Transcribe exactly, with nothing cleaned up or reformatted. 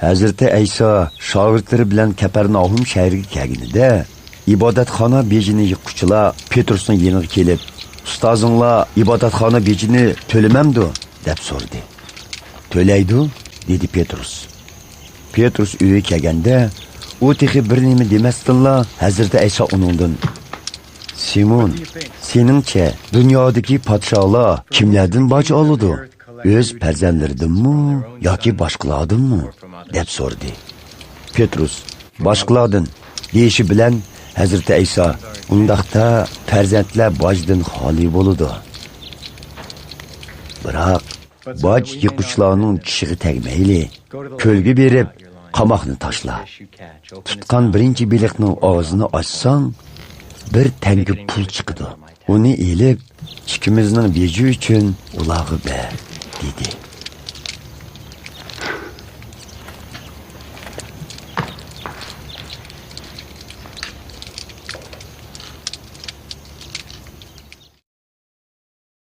ھەزرىتى ئەيسا شاگىرتلىرى بىلەن كەپەرناھۇم شەھىرىگە كەلگىنىدە، ئىبادەتخانا بېجىنى يىغقۇچىلار پېترۇسنىڭ يېنىغا كېلىپ، «ئۇستازىڭلار ئىبادەتخانا بېجىنى تۆلىمەمدۇ؟» دەپ سورىدى. «تۆلەيدۇ»، دېدى پېترۇس. پېترۇس ئۆيگە كەلگەندە، ئۇ تېخى بىر نېمە دېمەستىنلا، ھەزرىتى ئەيسا ئۇنىڭدىن، «سىمون، سېنىڭچە دۇنيادىكى پادىشاھلار كىملەردىن باج ئالىدۇ؟ ئۆز پەرزەنتلىرىدىنمۇ ياكى باشقىلاردىنمۇ؟» دەپ سورىدى. پېترۇس، «باشقىلاردىن» دېيىشى بىلەن، ھەزرىتى ئەيسا، «ئۇنداقتا پەرزەنتلەر باجدىن خالىي بولىدۇ. بىراق باج يىغقۇچىلارنىڭ چىشىغا تەگمەيلى، كۆلگە بېرىپ، قاماقنى تاشلا. تۇتقان بىرىنچى بېلىقنىڭ ئاغزىنى ئاچساڭ، بىر تەڭگە پۇل چىقىدۇ. ئۇنى ئېلىپ، ئىككىمىزنىڭ بېجى ئۈچۈن ئۇلارغا بەر» دېدى.